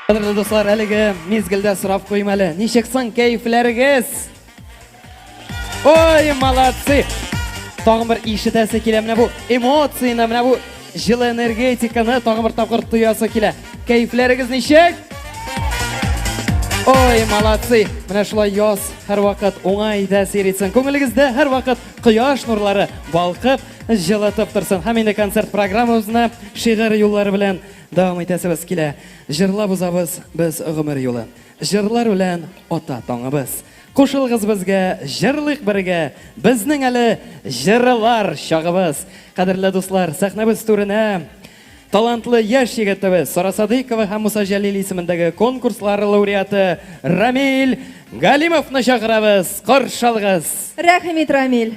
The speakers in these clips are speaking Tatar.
Кадерле дуслар, әлеге мизгелдә сорап куйым әле. Ничек соң кәефләрегез? Ой, молодцы! Тагын бер ишетәсе килә, менә бу эмоцияне, менә бу җылы энергетиканы тагын бер тапкыр тоясы килә. Кәефләрегез ничек? Ой, молодцы! Менә шулай яз һәрвакыт уңай тәэсир итсен. Күңелегездә һәрвакыт кояш нурлары балкып, җылытып торсын. Һәм инде концерт программабызны шигырь юллары белән дәвам итәсебез килә. Җырлап узабыз без гомер юлы. Җырлар белән ата таңыбыз. Кушылыгыз безгә, җырлыйк бергә, безнең әле җырлар чагыбыз. Кадерле дуслар, сәхнәбез түренә талантлы яшь егетебез Сара Садыйкова һәм Муса Җәлил исемендәге конкурслар лауреаты Рамил Галимовны чакырабыз. Каршы алыгыз! Рәхим ит, Рамил!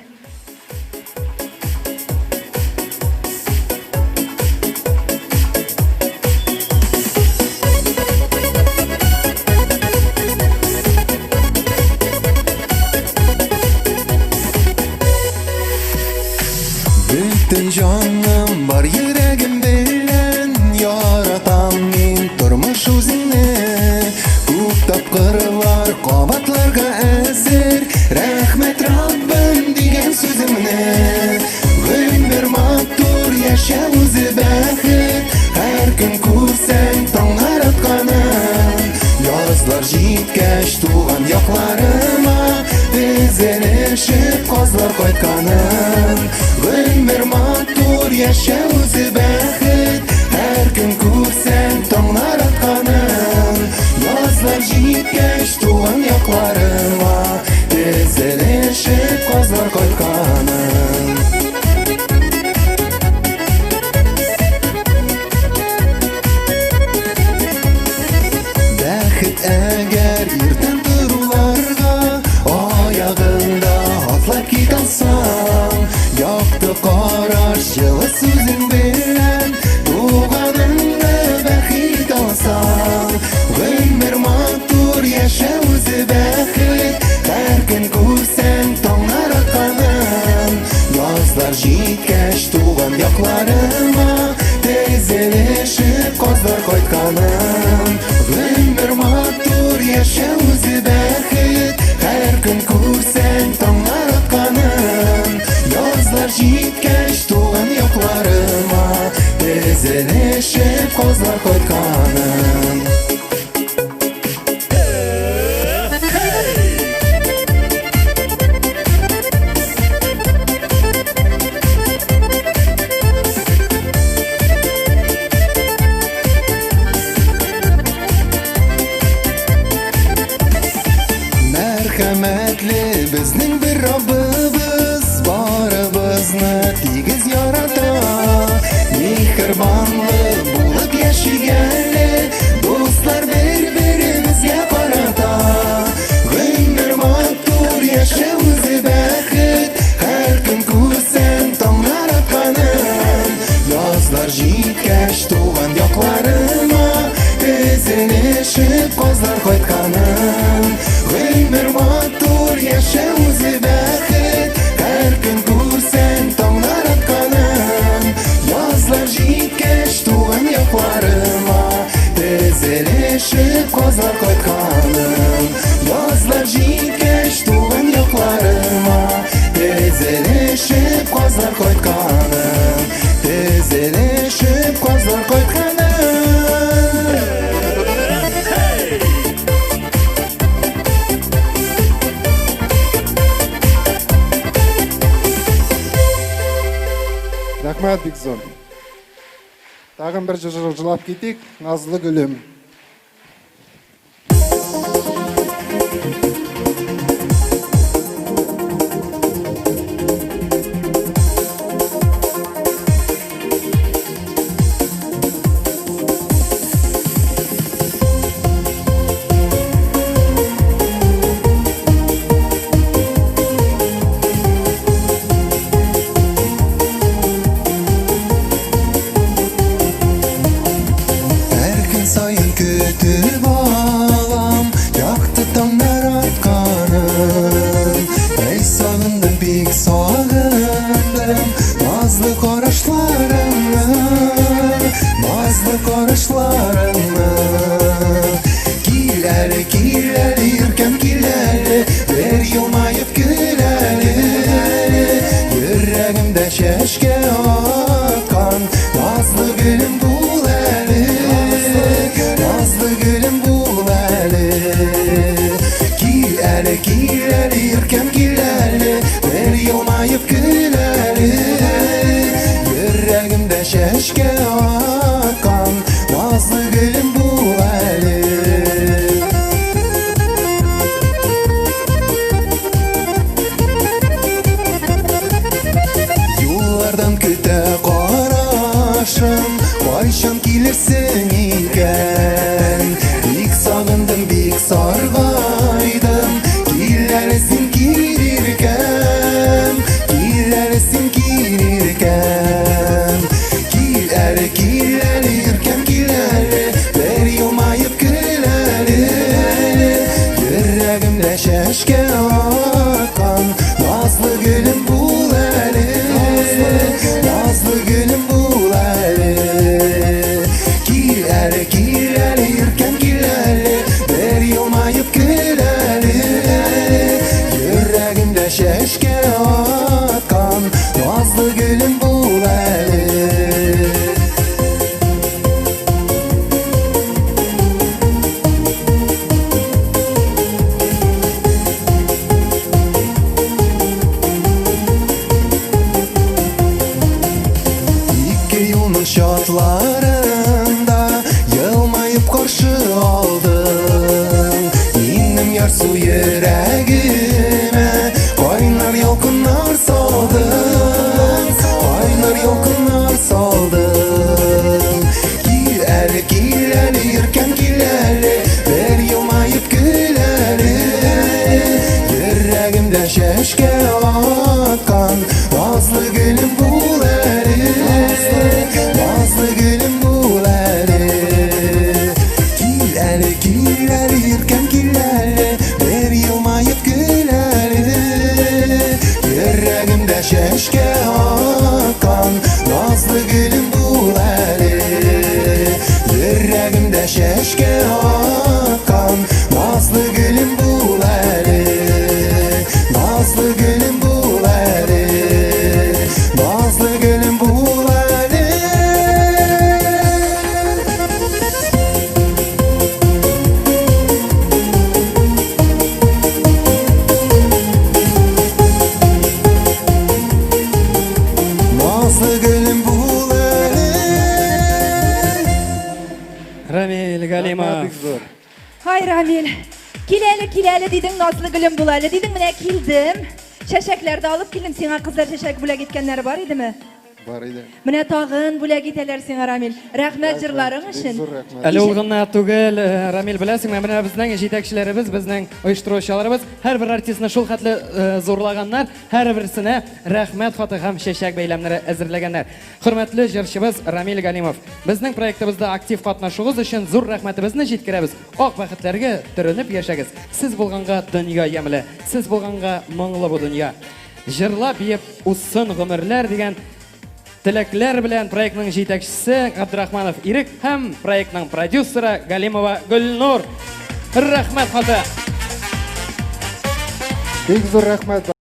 Бөтен җаным бар йөрәгем белән яратам мин тормыш үзеңне. Күп тапкырлар кабатларга әзер Рәхмәт Раббым дигән сүземне. Гомер матур, яшәү үзе бәхет. Һәр көн күрсәң таңнар атканын. Язлар җиткәч туган якларыма тезелешеп казлар кайтканын. Гомер матур, яшәү үзе бәхет. Һәр көн күрсәң таңнар атканын. Язлар җиткәч туган якларыма тезелешеп казлар кайтканын. Бәхет әгәр иртән торуларга аягыңда атлап кит алсаң, якты караш, җылы сүзең белән туганыңны бәхет алсаң, гомер матур, яшәү үзе бәхет, һәр көн күрсәң таңнар атканын, язлар җиткәч туган якларыма тезелешеп казлар кайтканын. Гомер матур, яшәү үзе бәхет, һәр көн күрсәң таңнар атканын, язлар җиткәч туган якларыма тезелешеп казлар кайтканын. Мәрхәмәтле безнең бер Раббыбыз, барыбызны тигез ярата. Миһербанлы булып яшик әле, дуслар бер-беребезгә карата. Гомер матур, яшәү үзе бәхет, һәр көн күрсәң таңнар атканын. Язлар җиткәч туган якларыма тезелешеп казлар кайтканын. Гомер матур, яшәү үзе бәхет, һәр көн күрсәң таңнар атканын. Язлар җиткәч туган якларыма тезелешеп казлар кайтканын. Язлар җиткәч туган якларыма тезелешеп казлар кайтканын. Тезелешеп казлар кайтканын. Рәхмәт бик зур. Тагын бер җыр җырлап китик, Назлы гөлем. Һәр көн саен көтеп алам якты таңнар атканын. Әй сагындым, бик сагындым назлы карашларыңны, назлы карашларыңны. әле, кил әле, иркәм, кил әле, бер елмаеп көл әле. Йөрәгемдә чәчкә аткан назлы гөлем бул әле. Ике юлның чатларында елмаеп каршы алдың. Минем ярсу йөрәгемә кайнар ялкыннар салдың. Кайнар ялкыннар салдың. Кил әле, кил әле, иркәм, кил әле, бер елмаеп көл әле. Йөрәгемдә чәчкә аткан назлы гөлем бул әле. Назлы гөлем бул әле. Кил әле, кил әле, иркәм, кил әле, бер елмаеп көл әле. Йөрәгемдә чәчкә аткан назлы гөлем бул әле. Йөрәгемдә чәчкә аткан назлы гөлем бул әле. Назлы гөлем бул әле. Назлы гөлем бул әле. Назлы гөлем бул әле. Рамил Галимов. Бик зур. Һай, Рамил. Кил әле, кил әле дидең, назлы гөлем бул әле дидең, менә килдем. Чәчәкләр дә алып килдем. Сиңа кызлар чәчәк бүләк иткәннәре бар идеме? Бар иде. Менә тагын бүләк итәләр сиңа, Рамил. Рәхмәт җырларың Бик өчен. зур рәхмәт. Әле ул гына түгел, Рамил, беләсеңме, менә безнең җитәкчеләребез, безнең оештыручыларыбыз һәрбер артистны шул хәтле зурлаганнар, һәрберсенә рәхмәт хаты һәм чәчәк бәйләмнәре әзерләгәннәр. Хөрмәтле җырчыбыз Рамил Галимов, безнең проектыбызда актив катнашуыгыз өчен зур рәхмәтебезне җиткерәбез. Ак бәхетләргә төренеп яшәгез. Сез булганга дөнья ямьле, сез булганга моңлы бу дөнья. Җырлап биеп узсын гомерләр дигән теләкләр белән проектның җитәкчесе Габдрахманов Ирек һәм проектның продюсеры Галимова Гөлнур. Рәхмәт хаты. Бик зур рәхмәт.